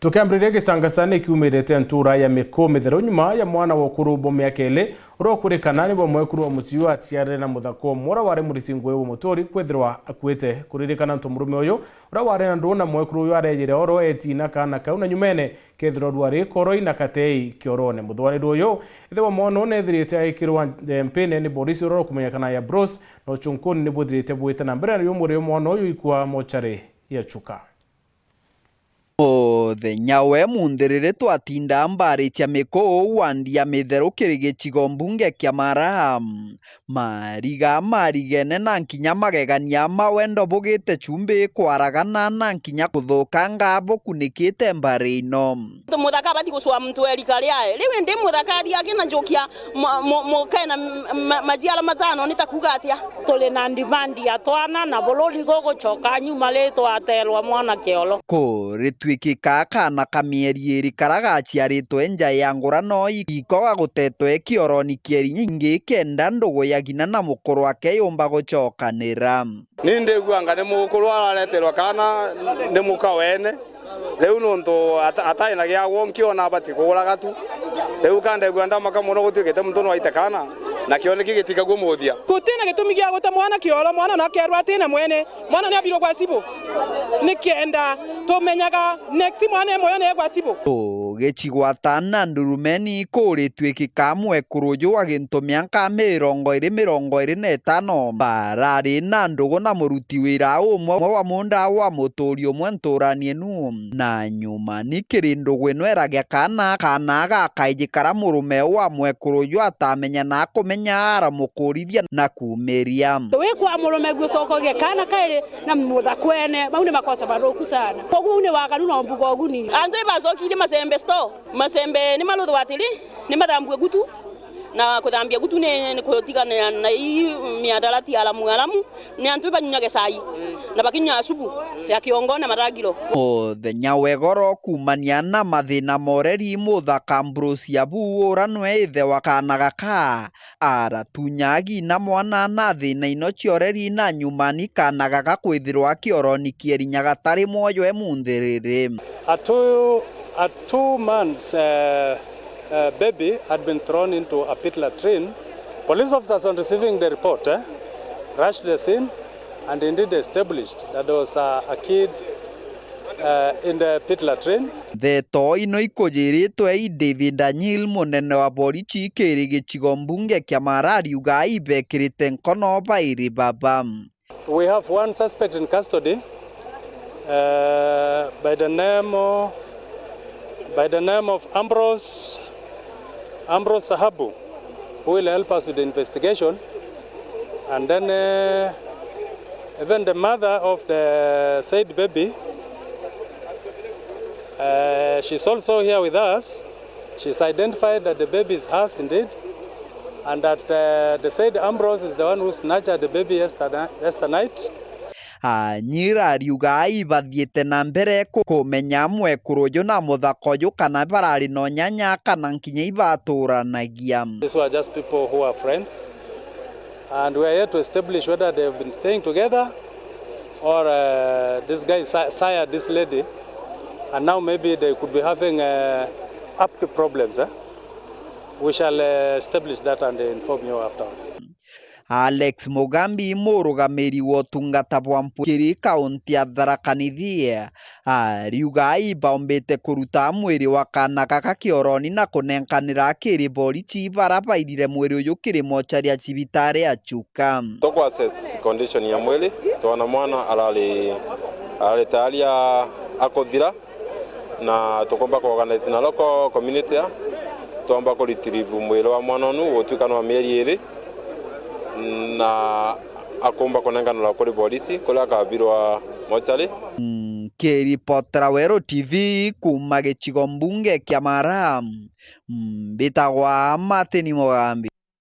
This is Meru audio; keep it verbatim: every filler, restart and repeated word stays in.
Tukiambiriria gicangacani kiumirite ntura ya Miku Mitheru nyuma ya mwana wa ukuru bwa miaka iri uria ukwirikana ni bwa mwekuru wa mucii uyu aciarire na muthaka umwe uria wari muriti ngugi wa muturi kwithirwa akuite. Kuririkana ntu murume uyu uria wari na ndu na mwekuru uyu arejire oro etina kaana kau na nyumene kethirwa rwari koroi na katei kiorone. Muthwanirwa uyu, ithe wa mwana uyu neethirite aikirwa, eh, mpine ni borisi uria ukumenyekana ya Bruce, na uchunkuni ni bwithirite bwite na mbere, nario mwiri wa mwana uyu ikua mochari ya Chuka. Muthenya we munthiriri twatinda mbari cia Miku wandi ya Mitheru kiri gicigo mbunge kia Mara. Mariga marigene na nkinya magegania ma wendo bugite chumbi kwaragana na nkinya kuthukanga bukunikite mbari ino. Muthaka abati gucua muntu erika riae. Riu indi muthaka athi akina njukia mu-, mu-, mukena ma-, majiara matano ni ta kuuga atia? Turi na demand ya twana na bururi gugucoka nyuma ri twaterwa mwana kioro. Kuritwikika kaana ka mieri iri kara gaciaritwe nja ya ngurano iko gagutetwe kioroni kieri nyingi kenda ndugu ya ng'ina na mukuru wake yumba gucokanira. Ni ndiguanga ni mukuru arareterwa kaana ni muka wene. Riu nuntu ata-, atai na gia gwo nkiona abati kugura gatu. Riu ka ndegua ndamaka mono gutuikite muntu no aite kaana, na kioneki gitikagua muthia. Gutina gitumi gia guta mwana kioro, mwana no akerwa atina mwene, mwana ni abirwe gwa cibu. Ni kenda tumenyaga next mwana e moyo ni egwa cibu. Tugicigwata na ndurumeni kuritwikika mwekuru uju wa gintu mianka mirongo iri, mirongo iri na itano, barari na ndugu na muruti wira umwe wa munda wa muturi umwe nturani inu. Na nyuma ni kiri ndugu ino eragia kaana, kaana gakaiji kara murume wa mwekuru uju atamenya na akumenya aramukurithia na kumiria. Wi kwa murume gucokogia kaana kairi na muthakwene, bau ni makosa mathuku sana. Koguo uu ni waganu na mbuga uguni. Antu ibacokirie macembe store. Macembe ni maruthwa atiri, ni mathambue gutu, na kuthambia gutu ni, ni kutigana na ii miadarati alamu alamu, ni antu ibanunyage cai, na bakinywa supu ya kiongo na maragiro. Muthenya wa igoro kumania na mathina moreri muthaka Ambrose Abu ura nwe ithe wa kaana gaka, aratunya ng'ina mwana na thina ino cioreri na nyuma ni kaana gaka kwithirwa kioroni kieri nyagatari mwoyo e munthiriri. A two, a two months, uh, uh, baby had been thrown into a pit latrine. Police officers, on receiving the report, eh, rushed the scene and indeed established that there was a, a kid, uh, in the pit latrine. Ndeto ino ikujiritwe i David Anyil, munene wa borichi kiri gicigo mbunge kia Mara, ariuga ibekirite nkono bairi baba. We have one suspect in custody, uh, by the name of, by the name of Ambrose, Ambrose Sahabu, who will help us with the investigation. And then, uh, even the mother of the said baby, uh, she's also here with us. She's identified that the baby is hers indeed, and that, uh, the said Ambrose is the one who snatched the baby yester-, yester night. Anyira ariuga ibathiite na mbere ku-, kumenya mwekuru uju na muthaka uju kana barari na unyanya kana nkinya ibaturanagia. These were just people who are friends. And we are yet to establish whether they have been staying together or, uh, this guy si-, sired this lady, and now maybe they could be having, uh, upkeep problems, eh? We shall, uh, establish that and inform you afterwards. Alex Mugambi, murugamiri wa utungata bwa mpwi kiri kaunti ya Tharaka Nithi, ariuga ibaumbite kuruta mwiri wa kaana gaka kioroni na kunenkanira kiri borichi bara bairire mwiri uyu kiri mochari ya cibitari ya Chuka. Tuku assess condition ya mwiri, twona mwana arari, arari tayari a-, akuthira, na tukomba ku organize na local community, twomba ku retrieve mwiri wa mwana unu gutwika ni wa mieri iri, na akomba kunenganirwa kuri borisi kuria akabirwa mochari. Nkiripotera Weru T V kuuma gicigo mbunge kia Mara, mbitagwa Martin Mugambi.